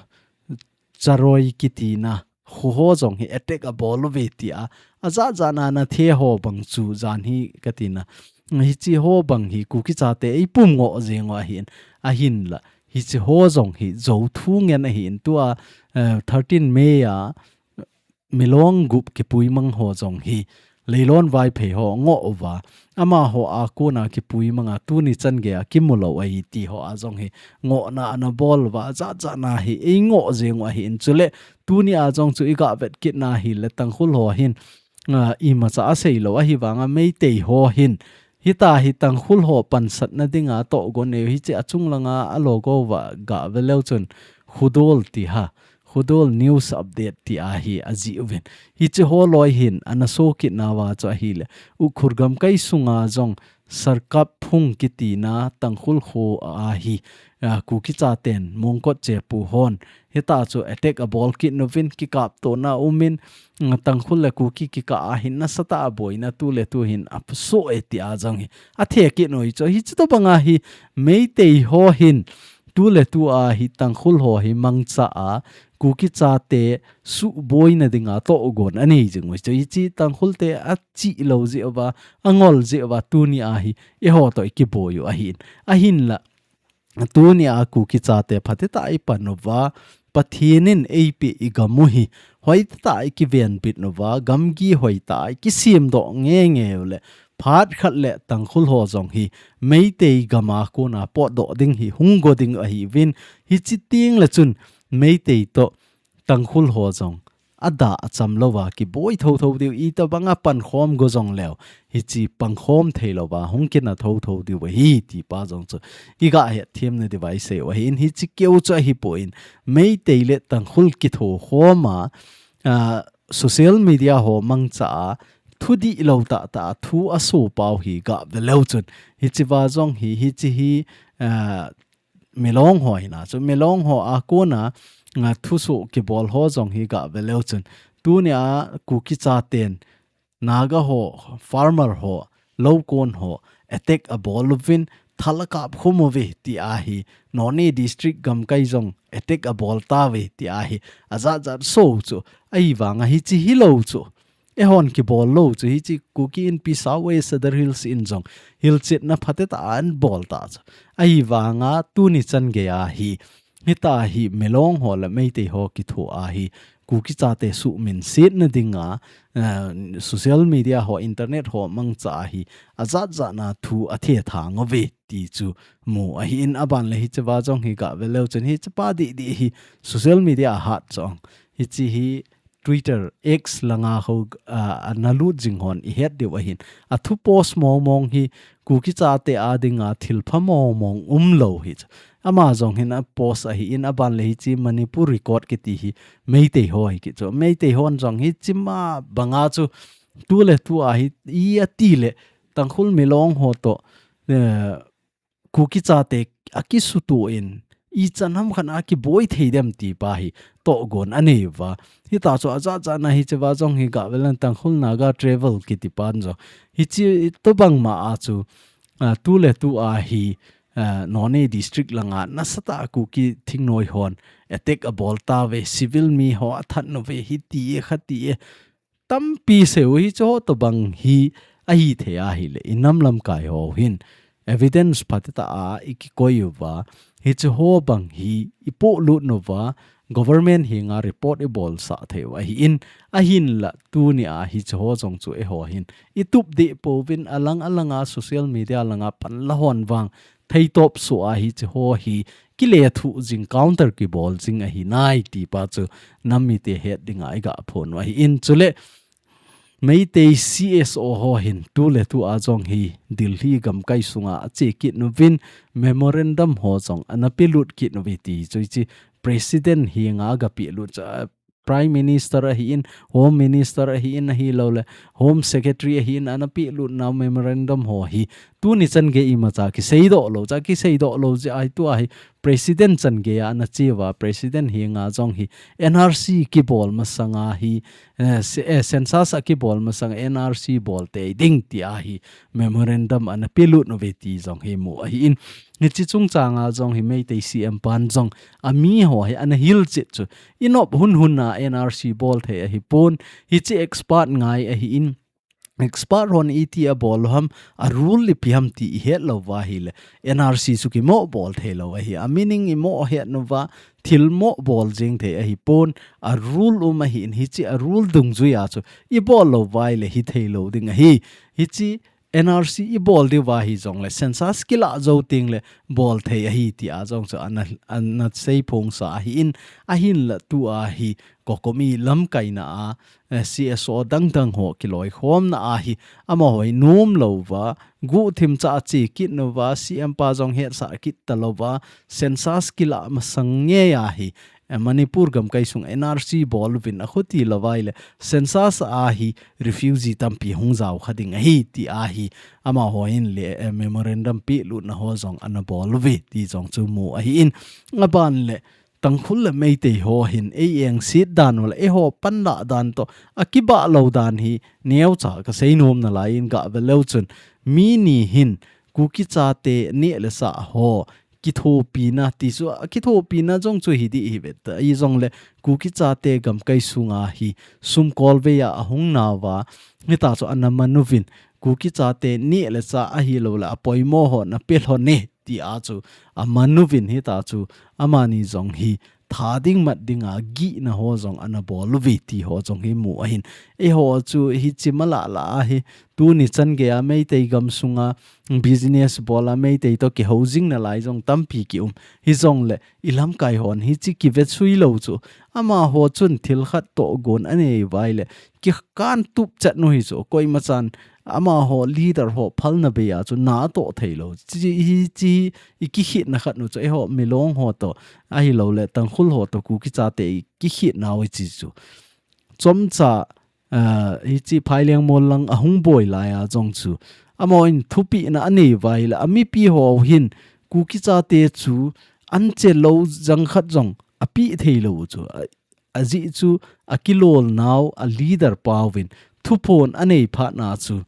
Charoi kitina kho ho jong hi attack abol uve tia. Ajat jat na ana the ho bang chu jan hi katina. Hiche ho bang hi Kuki chate eipum ngoh jeng u ahin. Ahinla. Hiche ho jong hi jou thu ngen ahin tua, eh, thirteen May a Milong gup kipuimang ho jong hi. Leilon Vaiphei ho ngoh uva. Amaho a kona kipuimanga tuni chan geiya kimulou ahi ti ho a jong hi. Ngohna ana bol uva. Ajat jat na hi. Eingoh jeng u ahin chule. Tunia jong chu iga vet kitna hile Tangkhul ho hin. Ah, imacha aseilou ahivanga Meitei ho hin. Hita hi Tangkhul ho pansatna dinga tohgon neiu hiche achung langa a logo uva ga veleu chun. Khudol ti ha. Khudol news update ti ahi ajih uvin. Hiche holoi hin ana so kitnauva chu ahile. Ukhrul gamkai sunga jong Sarkap Phung kitina Tangkhul kho ahi, ah, Kuki chaten Mongkot Chepu hon. Hita chu attack abol kit uvin kikaptona umin, mm, Tangkhul le Kuki kikah a hin nasatah a boina tuletu hin apuso e tia jong hi. Athe kit u hichu. Hiche tobanga hi Meitei ho hin tuletu a hi Tangkhul ho hi mangcha a Kuki chate suhboina dinga tohgon anei jing u hichu. Hiche Tangkhul te achih lou jeh uva, angol jeh uva, tunia hi, eiho toh ikiboi u ahin. Ahinla, tunia Kuki chate phatetah a ipan uva, Pathen in eipeh igam u hi, hoitah a ikivenbit uva, gamgi hoitah a ikisemdoh ngenge u le, phat khat le Tangkhul ho jong hi, Meitei gam a kona potdoh ding hi, hung go ding ahiuvin, hiche teng le chun, Meitei toh, Tangkhul ho jong, ada acham louva, kiboi thotho diu, itobanga pankhom go jong leu, hiche pankhom theilouva, hung kina thotho diu ahi, tipa jong chu, iga hetthem na diuva isei u ahin, hiche keu chu ahipon, Meitei le Tangkhul kithokhom a, ah, social media ho mangcha a, thu dihlou tahtah a, thu aso pau hi ga veleu chun, hichea jong hi, hiche hi, ah, Milong ho hina chu, Milong ho a kona, nga thusoh kibol ho jong hi ga veleu chun. Tunia Kuki chaten, Naga ho, farmer ho, loukon ho, attack abol uvin, thal akap khum uve tia hi, Noney district gamkai jong, attack abol tauve tia hi, ajat jat so chu, ahivanga hiche hilou chu. Eihon kibol lou chu hiche Kuki Inpi South West Sadar Hills in jong hilchetna phatetah a anabol ta chu. Ahivanga tuni chan geiya hi, hita hi Milong ho le Meitei ho kitho a hi, Kuki chate suhminsetna dinga, eh, social media ho, internet ho mangcha a hi, ajat jat na thu athethang uve ti chu mu ahin aban le hichea jong hi ga veleu chun hichepa dihdih hi social media a hat chong. Hiche hi Twitter, X langa ho, ah, ana lut jing hon ihet diu ahin. Athu post mong mong hi Kuki chate a dinga thilpha mong mong umlou hi chu. Ama jong hin apost ahin aban le hiche Manipur Record kiti hi Meitei ho hi kiti chu. Meitei hon jong hichea banga chu tuletu a hi i ati le Tangkhul Milong ho toh, eh, Kuki chate akisutuh in, ichan ham khat a kiboi thei dem tipa hi tohgon anei uva. Hita chu ajat jat na hichea jong hi ga veleu chun Tangkhul Naga Travel kitipan jong. Hiche tobang ma a chu, ah, tuletu a hi, ah, Noney district langa nasatah a Kuki thingnoi hon attack abol tauve, civil mi ho athat nauve, hiti e, khati e. Tampi seiu hiche ho tobang hi ahithei ahile, inam lamkai ho hin evidence phatetah a ikikoi uva, hiche ho bang hi ipolut nauva, government henga report ibolsah theiu ahin, ahinla tunia hiche ho jong chu eiho hin itup deh pouvin alang alanga social media langa panla hon vang theitop soh a hiche ho hi kilethuh jing, counter kibol jing ahi nai ti pa chu nam mite het dinga i ga phon u ahi in. Chule Meitei C S O ho hin tu le tu a jong hi Delhi gamkai sunga a che kit nuvin memorandum ho jong ana pelut kit nuve ti chu hichi President hi nga ga pelut cha, Prime Minister ahi in, Home Minister ahi in, ahi lo le Home Secretary ahi in, ana pelut nau memorandum ho hi tuni chan gei imacha kiseidoh lo, cha kiseidoh lo jeh ahi tua hi President chan gei a ana che uva, President hi nga jong hi N R C kibol masanga hi, eh, se-, eh, census a kibol masanga N R C bol tei ding ti ahi memorandum ana pelut nuve ti jong hi mu ahi in. Hichi chungchanga jong hi Meitei C M pan jong a mi ho hi ana hilchet chu i nop hun hun a N R C bol thei ahi pon, hichi expert ngai ahi in. Expert hon iti a bol ham, a rule ipi ham ti i het lo uva hi le N R C chu kimo bol thei lo ahi. A meaning i mo het nuva thil mo bol jing thei ahi pon, a rule um ahi in hichi a rule dungjui a chu i bol lo uva hi le hi thei lo ding ahi. Hichi N R C i bol diu va hi jong le census kila jou ting le bol thei ahi ti a jong chu ana, ana sei phong sa ahi in ahin la tu ahi COCOMI lamkaina a, eh, C S O dangdang ho kiloikhomna ahi amaho hi nom lo uva, guhthim cha a che kit nuva, C M pa jong hetsah kit ta lo uva, census kila masang ngei ahi, eh, Manipur gamkai sung N R C bol uvin a khuti lo uva hi le census ahi refugee tampi hung jao kha ding ahi ti ahi amaho hin le, eh, memorandum pelutna ho jong ana bol uve ti jong chu mu ahi in. Aban le Tangkhul le Meitei ho hin ei engset dan u le eiho panla dan toh a kibah lo dan hi neocha ka sei nom nalai in ga ve leu chun mi ni hin Kuki chate neh le chah ho kithopina ti chu, a kithopina jong chu hi di hi ve ta. I jong le Kuki chate gamkai sunga hi sumkol vei a ahung nauva, hita chu ana man uvin, Kuki chate neh le chah ahi lo le a poimo ho na pe lhon e ti a chu a man uvin hita chu amani jong hi tha ding mat dinga gihna ho jong ana bol uve ti ho jong hi mu ahin. Eiho chu hichi mala la ahi, tuni chan gei a Meitei gam sunga business bol a Meitei toh kihou jing nalai jong tampi ki um. Hi jong le i lamkai hon hichi kive sui lo chu amaho chun thil khat toh gon a nei uva hi le kikan tup chet nu hi chu koima chan amaho leader ho phalna bei a chu na toh thei lo. Chi hi chi i kikhitna khat nu chu eiho Milong ho toh ahi lo le Tangkhul ho toh Kuki chate i kikhitna u hi chi chu. Chomcha, ah, hichi Phaileng mol lang ahung boi lai a jong chu amaho in thupina a nei uva hi le a mipi ho hin Kuki chate chu an che lo jang khat jong a pe thei lo chu. A, ajeh chu a kilol nau a leader pa uvin thuphon a nei phat na chu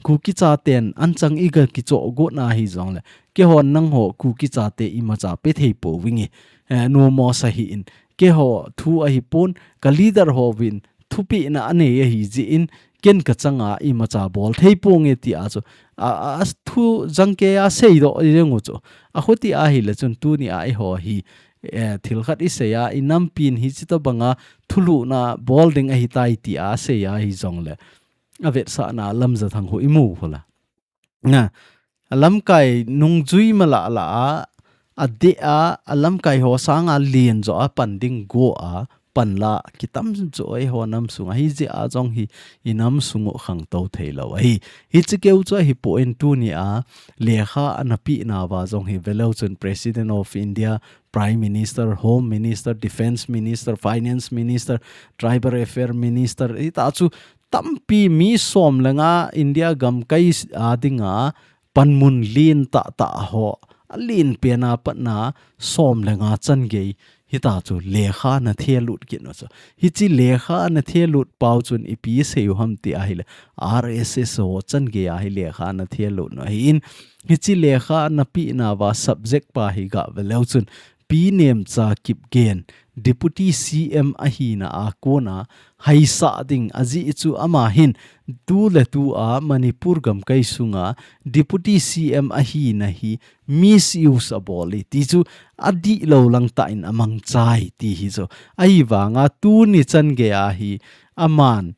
Kuki chaten an chang i ga kichoh got na hi jong le keihon nangho Kuki chate imacha pe thei pouving e, eh, numo sa hi in. Keiho thu ahi pon ka leader ho uvin thupina a nei ahi jeh in ken ka changa imacha bol thei ponge ti a chu a, a, a thu jang kei a seidoh jeng u chu. A khuti ahi le chun tuni a eiho hi, eh, thil khat i sei a, i nampin hichi tobanga thulhuhna bol ding ahi tai ti a sei a hi jong le a vetsahna Lamjathang khu i mu khu la. Na, a lamkai nungjui mala la a, a deh a, a lamkai ho sanga len jo a pan ding go a, pan la kitam jo eiho nam sung ahi jeh a jong hi i nam sung u khangtou thei lo ahi. Hichi keu chu ahi pon tuni a lekha ana pena uva jong hi ve leu chun President of India, Prime Minister, Home Minister, Defence Minister, Finance Minister, Tribal Affair Minister, hita chu tampi mi som le nga India gamkai a dinga panmun len tah tah ho, a len pen a pat na som le nga chan gei hita chu lekha ana thelut kit nu chu. Hichi lekha ana thelut pau chun ipi sei u ham ti ahi le R S S ho chan gei a hi lekha ana thelut nu ahi in. Hichi lekha ana pena uva subject pa hi ga ve leu chun Pi Nemcha Kipgen, Deputy C M ahina a kona haisah ding ajeh chu ama hin tu le tu a Manipur gamkai sunga Deputy C M ahina hi misuse a bol e ti chu a dih lo lang tah in a mangcha e ti hi chu. Ahivanga tuni chan gei a hi aman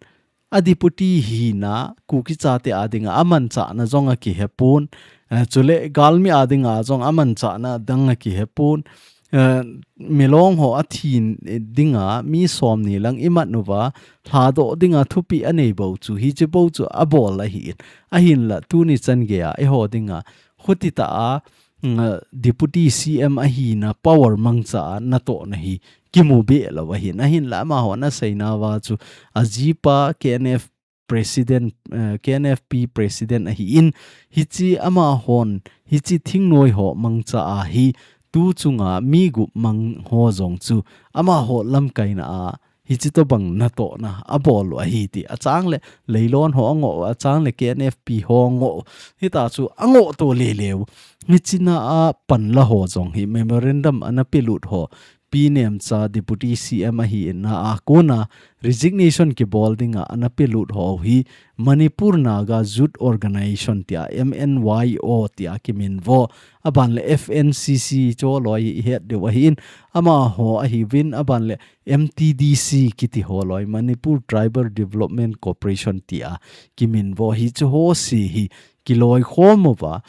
a Deputy hina Kuki chate a dinga a manchahna jong a kihe pon, eh, chule galmi a dinga jong a manchahna dang a kihe pon, eh, milong ho athi dinga mi som ni lang imat uva, lhadoh dinga thupi anei bou chu, hiche bou chu abol ahin. Ahinla tuni chan geiya, eiho dinga, khuti tah a, mm, Deputy C M ahina power mangcha a natohna hi kimu be lou ahin. Ahinla amaho ana seina uva chu, ajipa K N F President, eh, K N F P President ahin, hiche amahon, hiche thingnoi ho mangcha a hi, tu chunga mi gup mang ho jong chu, amaho lamkaina a, hiche tobang natohna abol u ahi ti. Achang le Leilon ho angoh, achang le K N F P ho angoh. Hita chu angoh to lele u. Hiche na a panla ho jong hi memorandum ana pelut ho, Pi Nemcha Deputy C M ahina a kona resignation kibol dinga ana pelut ho hi Manipur Naga Youth Organization tia, M N Y O tia kiminvo. Aban le F N C C chu loi ihet diu ahin, amaho ahiuvin, aban le M T D C kiti ho loi, Manipur Tribal Development Corporation tia kiminvo, hiche ho se hi kiloikhom uva,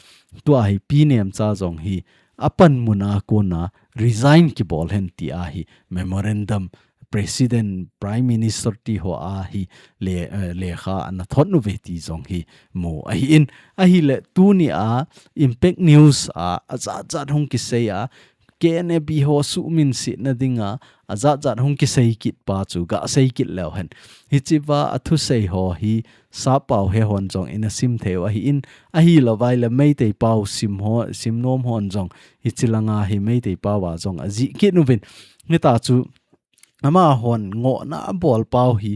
tua hi Pi Nemcha jong hi apanmun a kona resign kibol hen tia hi memorandum President, Prime Minister ti ho a hi le, eh, lekha ana thot uve ti jong hi mu ahin. Ahile tuni a Impact News a ajat jat hung kisei a, K N A B ho suhminsetna dinga ajat jat hung kisei kit pa chu gasei kit leu hen. Hichea athusei ho hi Sap Paohe hon jong ina sim thei u ahin, ahilou vai le Meitei pao sim ho, sim nom hon jong hiche langa hi Meitei pao a jong ajih kit uvin. Hita chu amahon ngohna abol pau hi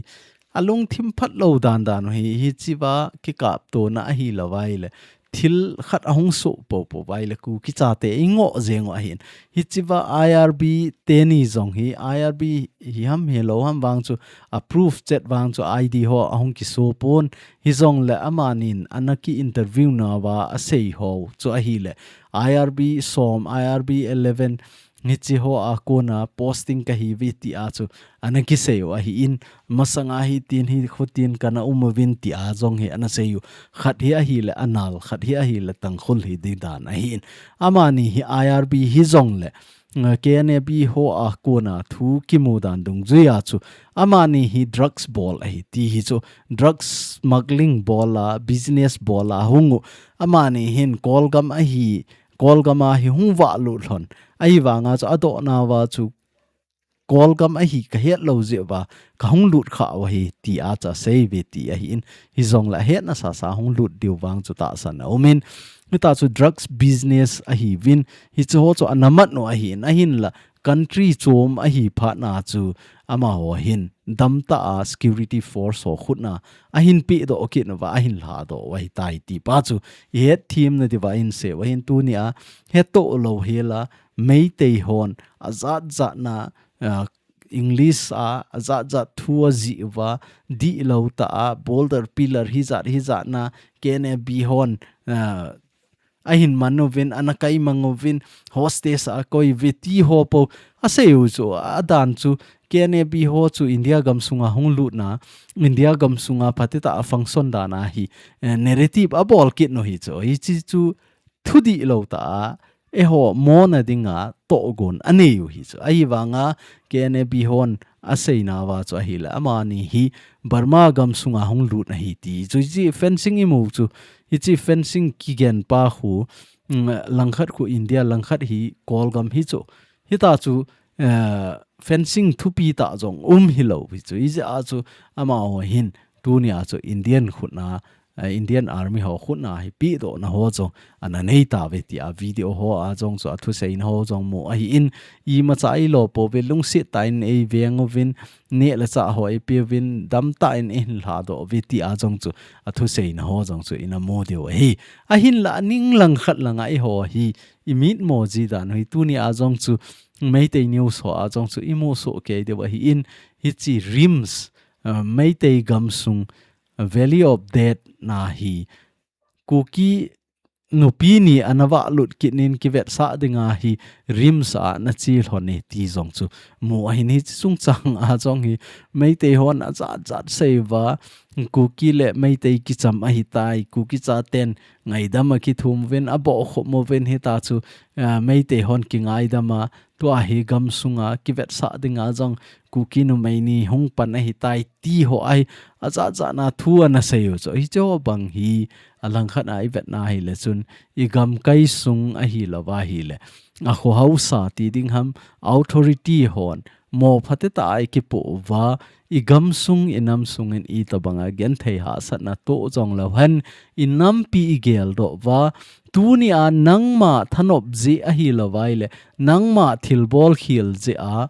alungthim phatlou dan dan u hi, hichea kikaptona ahilou vai le thil khat ahung soh popo vai le Kuki chate ingoh jeng u ahin. Hichea I R B teni jong hi, I R B hi ham hilou ham vang chu, approve chet vang chu I D ho ahung kiso pon. Hijongle amanin ana ki interview nauva asei ho chu ahile, I R B som, I R B eleven, hiche ho a kona posting kahiuve tia chu ana kisei u ahin, masanga hitin hi khutin kana um uvin tia jong hi ana sei u. Khat hi ahile Anal, khat hi ahile Tangkhul hi ding dan ahin. Amani hi I R B hijongle, eh, K N A B ho a kona thu kimu dan dungjuia chu, amani hi drugs bol ahi ti hi chu, drugs smuggling bol a, business bol a hung u. Amani hin Kolgam ahi, Kolgam a hi hung valut lhon. Ahivanga chu adoh nauva chu Kolgam ahi kahet lou jeh uva kahung lut kha u ahi tia chu asei uve ti ahin. Hijongle ahetna sasa hung lut diu vang chu tahsan aumin. Hita chu drugs business ahiuvin. Hiche ho chu ana mat u ahin. Ahinla country chom ahi phatna chu amaho hin damtah a security force ho khutna ahin pedoh kit uva, ahin lhadoh u ahitai ti pa chu ihet themna diuva insei u ahin. Tunia hettoh lou hela Meitei hon ajat jatna, ah, English a ajat jat thu ajih uva, dihlou tah a, boulder pillar hijat hijatna, K N A B hon, ah, ahin man uvin, ana kaimang uvin, hostage a akoi uve ti ho po asei u chu, adan chu K N A B ho chu India gamsunga hung lutna, India gamsunga phatecha a function dan ahi, eh, narrative abol kit u hi chu. Hiche chu thu dihlou tah a, eiho mona dinga tohgon anei u hi chu. Ahivanga K N A B hon asei nauva chu ahile, amani hi Burma gamsunga hung lut ahi ti chu. Hiche fencing imu chu, hiche fencing kigen pa khu, mm, langkhat khu India, langkhat hi Kolgam hi chu. Hita chu, eh, fencing thupi tah jong um hilou hi chu. Hijeh a chu amaho hin tunia chu Indian khutna, eh, Indian Army ho khutna hi pedohna ho jong ana nei tauve tia video ho a jong chu athuseina ho jong mu ahin, imacha eilo pouve, lungset tah in eiveng uvin, neh le chah ho eipe uvin, damtah in eihin lhadoh uve tia jong chu athuseina ho jong chu ina mu diu ahi. Ahinla aning langkhat langa eiho hi imitmo ji dan u hi, tunia jong chu Meitei News ho a jong chu imu soh kei diu ahin, hiche RIMS, uh, Meitei gamsung, uh, Valley of Death na hi Kuki nupi ni ana valut kit nin kivetsah dinga hi RIMS a ana che lhon e ti jong chu mu ahin. Hiche chungchang a jong hi Meitei hon ajat jat sei uva, Kuki le Meitei kicham ahitai, Kuki chaten ngaidam a kithum uvin, abohkhop uvin, hita chu, ah, Meitei hon kingaidam a, tua hi gam sunga kivetsah dinga jong Kuki numei ni hung pan ahitai ti ho ahi, ajat jat na thu ana sei u chu. Hiche ho bang hi alangkhat a ivet na ahile chun i gamkai sung ahilou va ahile, a kho hausa ti ding ham, authority hon mo phatecha a ikipoh uva, i gam sung, i nam sung in itobang a genthei hahsatna toh jong lou hen, i nampi i geldoh uva, tuni a nangma thanop jeh ahilou va ahile, nangma thilbol khel jeh a,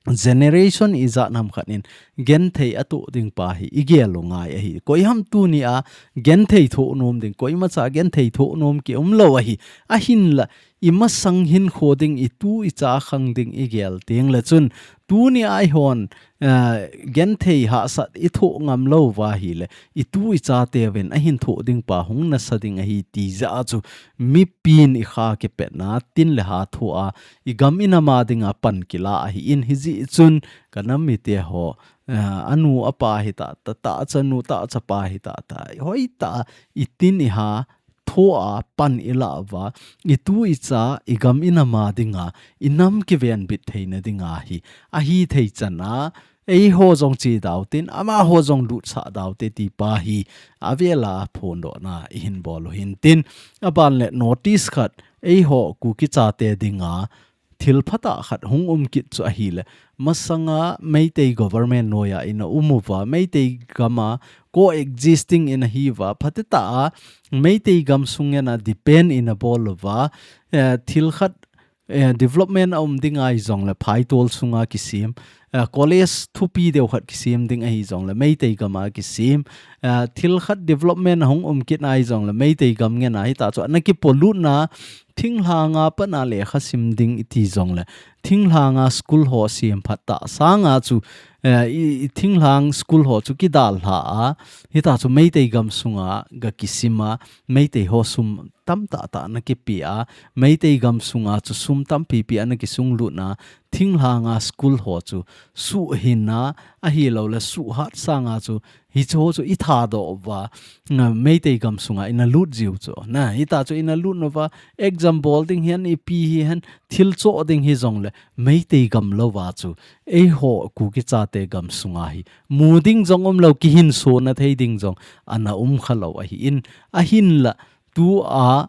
generation ijat ham khat in genthei atoh ding pa hi i gel u ngai ahi. Koi ham tuni a genthei thoh nom ding, koimacha genthei thoh nom ki um lou ahi. Ahinla, i masang hinkho ding, i tu i cha khang ding i gel teng le chun, tuni a eihon, eh, genthei hahsat i thoh ngam lou va ahile, i tu i chateuvin ahin thoh ding pa hung nasa ding ahi ti jeh a chu, mipin i kha kipetna tin le ha thoh a, i gam i nam a dinga pan kila ahi in, hijeh chun ka nam mite ho, eh, anu apa hita, ta, tahchanu tahchapa hita, ta, hoitah a i tin i ha thoh a pan i lah uva, i tu i cha, i gam i nam a dinga, i nam kivenbit theina dinga hi, ahithei chan a, eiho jong chedau tin, amaho jong lutsah dau te ti pa hi, avel a phondohna i hin bol u hin tin, aban le notice khat, eiho Kuki chate dinga, thil phatah khat hung um kit chu ahile, masanga Meitei government noiya ina um uva, Meitei gam a co-existing ina hi uva, phatecha a Meitei gam sung ngen a depend ina bol uva, eh, thil khat, eh, development a um ding ahi jongle phaitol sunga kisem, eh, college thupi deu khat kisem ding ahi jongle Meitei gam a kisem, eh, thil khat development a hung um kit ahi jongle Meitei gam ngen a hita chu ana kipolutna, thinglhang a pat a lekha sim ding iti jongle, thinglhang a school ho sem phat ta sanga chu, eh, i, i thinglhang school ho chu kidalha a, hita chu Meitei gam sunga ga kisim a, Meitei ho sum tamtah tah ana kipe a, Meitei gam sunga chu sum tampi pi ana kisunglut na, thinglhang a school ho chu suhhin a, ahilou le suhhat sanga chu hiche ho chu i thadoh uva, na, Meitei gam sunga ina lut jiu chu. Na, hita chu ina lut uva, exam bol ding hihen, ipi hihen, thil choh ding hi jongle, Meitei gam louva chu, eiho Kuki chate gam sunga hi, mu ding jong umlou, kihinsona thei ding jong ana um khalou ahi in, ahinla, tua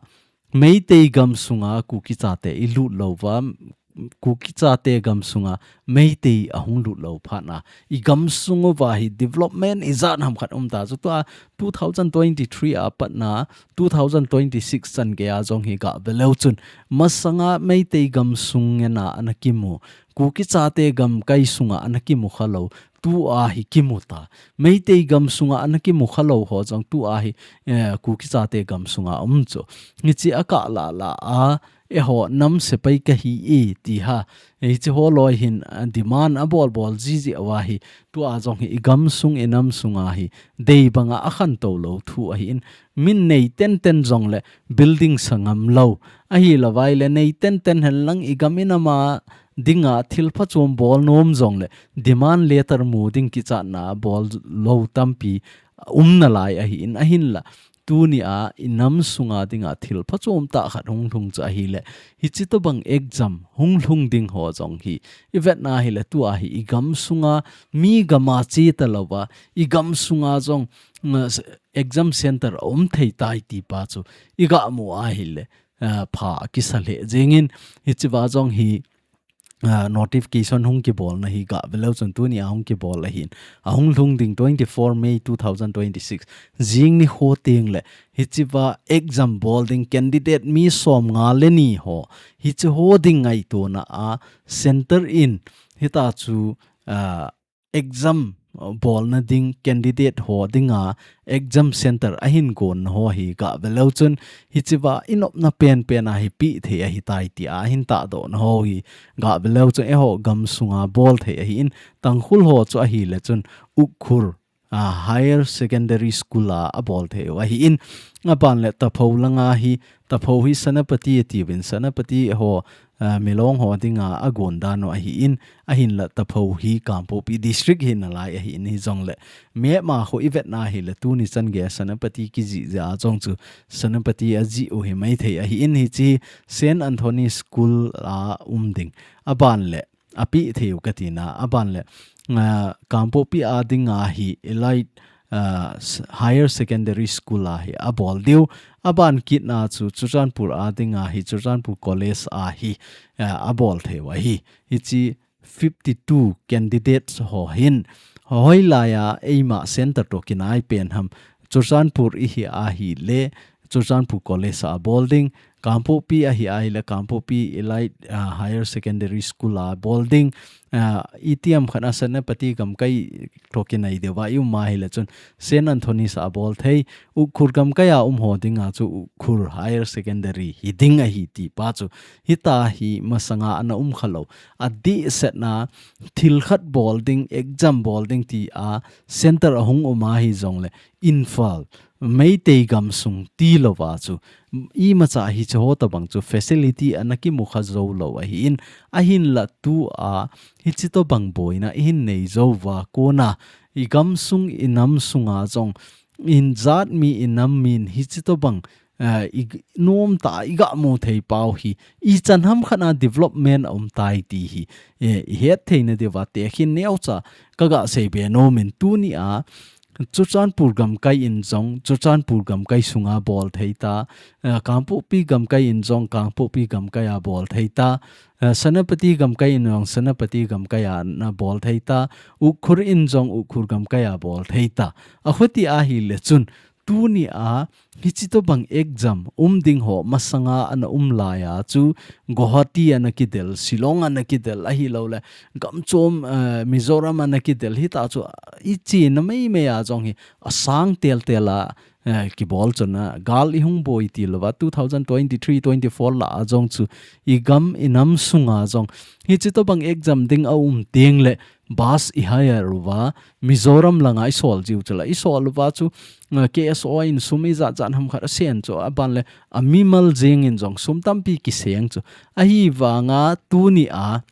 Meitei gam sunga Kuki chate i lut louva, Kuki chate gam sunga Meitei ahung lut lou phat na, i gam sung uva hi development ijat ham khat um ta chu, tua two thousand twenty-three a pat na two thousand twenty-six chan gei a jong hi ga ve leu chun, masanga Meitei gam sung ngen a ana kimu, Kuki chate gamkai sunga ana kimu khalou, tua hi kimu ta. Meitei gam sunga ana kimu khalou ho jong tua hi, eh, Kuki chate gam sunga um chu. Hiche a kah lah lah a, eiho nam sepai kahi e ti ha. Hiche ho loi hin, ah, demand a bol bol jiji uva hi, tua jong hi i gam sung i nam sunga hi, dei banga akhantou lou thu ahi in, min nei tenten jongle building sa ngam lou. Ahilou vai le nei tenten hen lang i gam i nam a dinga thil phachom bol nom jongle demand letter mu ding kichatna bol lou tampi um nalai ahi in, ahinla, tuni a i nam sunga dinga thil phachom tah khat hung lhung chu ahile, hiche tobang exam hung lhung ding ho jong hi i vet na hile, tua hi i gam sunga mi gam a che talouva, i gam sunga jong, mm, exam center a um thei tai ti pa chu i ga mu ahile, ah, pha kisa lheh jeng in, hiche va jong hi, ah, notification hung kibol na hi ga ve leu chun tuni a hung kibol ahin. Ahung lhung ding twenty-four May two thousand twenty-six. Jing nikho teng le hiche va exam bol ding candidate mi som nga le ni ho, hiche ho ding ngaitona a center in, hita chu, ah, exam, uh, bolna ding candidate ho dinga exam center ahin gon na ho hi ga ve leu chun, hiche va i nopna penpen a hi pe thei ahi tai ti a hin tahdoh na ho hi ga ve leu chun, eiho gam sunga bol thei ahi in, Tangkhul ho chu ahile chun Ukhrul, ah, Higher Secondary School a abol thei u ahin, aban le Tapho langa hi, Tapho hi Senapati atiuvin, Senapati ho, ah, Milong ho dinga agon dan u ahin, ahinla Tapho hi Kangpokpi District hi nalai ahin, hijongle map a ho ivet na hile tuni chan gei Senapati kijih jeh a jong chu Senapati ajih u hi maithei ahin, hiche Saint Anthony School a um ding. Aban le apeh thei u kati na, aban le, ah, Kangpokpi a dinga hi Elite, ah, s-, Higher Secondary School a hi abol diu, aban kit na chu Churachandpur a dinga hi Churachandpur College a hi, ah, abol thei u ahi. Hiche fifty-two candidates ho hin, hoilai a eima center toh kinai pen ham, Churachandpur ihi ahile, Churachandpur College a bol ding, Kangpokpi ahi ahile, Kangpokpi Elite, ah, Higher Secondary School a bol ding, ah, itiham khat a Senapati gamkai toh kinai diuva i um ahile chun, Saint Anthony's a bol thei, Ukhrul gamkai a um ho dinga chu Ukhrul Higher Secondary hi ding ahi ti pa chu, hita hi masanga ana um kha lou. Adehset na thil khat bol ding, exam bol ding ti a center ahung um ahi jongle, Imphal, Meitei gamsung tilouva chu, imacha hiche ho tobang chu facility ana kimu kha jou lou ahin, ahinla tua hiche tobang boina ihin nei jou uva kona, i gamsung i nam sunga jong, i jat mi i nam min hiche tobang, eh, i g-, nomtah a i ga mu thei pau hi, ichan ham khat a development aum tai ti hi, eh, i het theina diuva tekhin neocha ka ga seibe nom in, tuni a Churachandpur gamkai in jong, Churachandpur gamkai sunga bol thei ta, eh, Kangpokpi gamkai in jong, Kangpokpi gamkai a bol thei ta, eh, Senapati gamkai in jong, Senapati gamkai a na bol thei ta, Ukhrul in jong, Ukhrul gamkai a bol thei ta. Akhuti ahile chun, tuni a hiche tobang exam um ding ho masanga ana um lai a chu, Guwahati ana kidel, Shillong ana kidel, ahilouleh gamchom, eh, Mizoram ana kidel, hita chu i chena meimei a jong hi asang teltel a, eh, kibol chun a, gal i hung boi tilouva, two thousand twenty-three twenty-four lah a jong chu i gam i nam sunga jong hiche tobang exam ding aum tengle bus i hire uva, Mizoram langa i sol jiu chula, i sol uva chu, eh, K S O in sum ijat jat ham khat asen chu, aban le amimal jeng in jong sum tampi kiseng chu. Ahivanga tuni a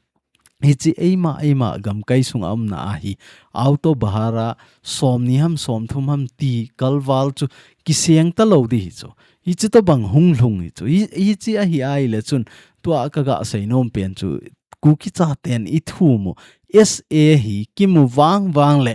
hiche eima, eima gamkai sunga umna a hi, auto bhara somni ham somthum ham ti kalval chu kiseng talou ding hi chu. Hiche tobang hung lhung hi chu. Hi, hiche ahi ahile chun tua ka ga sei nom pen chu, Kuki chaten i thum u S A hi kimu vang vang le,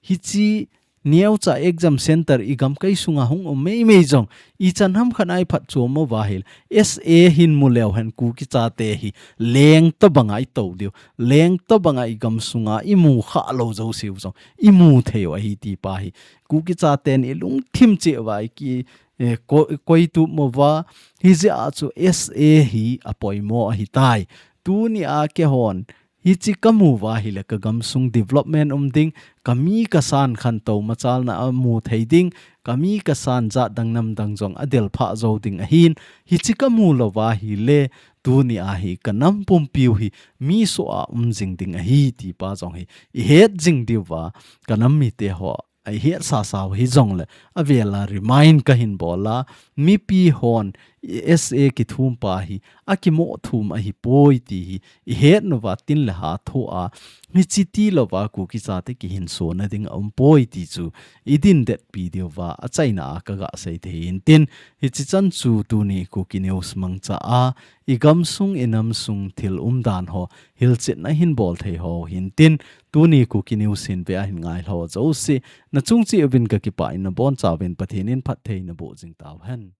hiche neocha exam center i gamkai sunga hung um meimei jong, ichan ham khat a i phatchom uva ahile, S A hin mu leu hen Kuki chate hi leng tobanga i tou diu, leng tobanga i gamsunga i mu kha lou jouseu jong i mu thei u ahi ti pa hi Kuki chaten i lungthim cheh uva i ki, eh, ko-, koi tup uva, hijeh a chu S A hi apoimo ahi tai. Tuni a keihon hiche ka mu uva ahile ka gamsung development um ding, ka mi ka san khantou machalna amu thei ding, ka mi ka san jat dang nam dang jong adel phah jou ding ahin, hiche ka mu louva ahile, tuni a hi ka nam pumpiu hi mi soh a um jing ding ahi ti pa jong hi i het jing diuva, ka nam mite ho a i het sasa u hi jongle, avel a remind ka hin bol a, mipi hon S A kithum pa hi akimoh thum ahi poi ti hi i het uva tin le ha tho a, hiche tilouva Kuki chate kihinsona ding aum poi ti chu i din detpi diuva achaina a ka ga sei thei in tin, hiche chan chu tuni Kuki News mangcha a, i gamsung i namsung thil umdan ho hilchetna hin bol thei ho hin tin, tuni Kuki News hin ve a hin ngai ho jouse, na chung cheh uvin ka kipah in, na boncha uvin Pathen in phatthei na boh jing tauhen.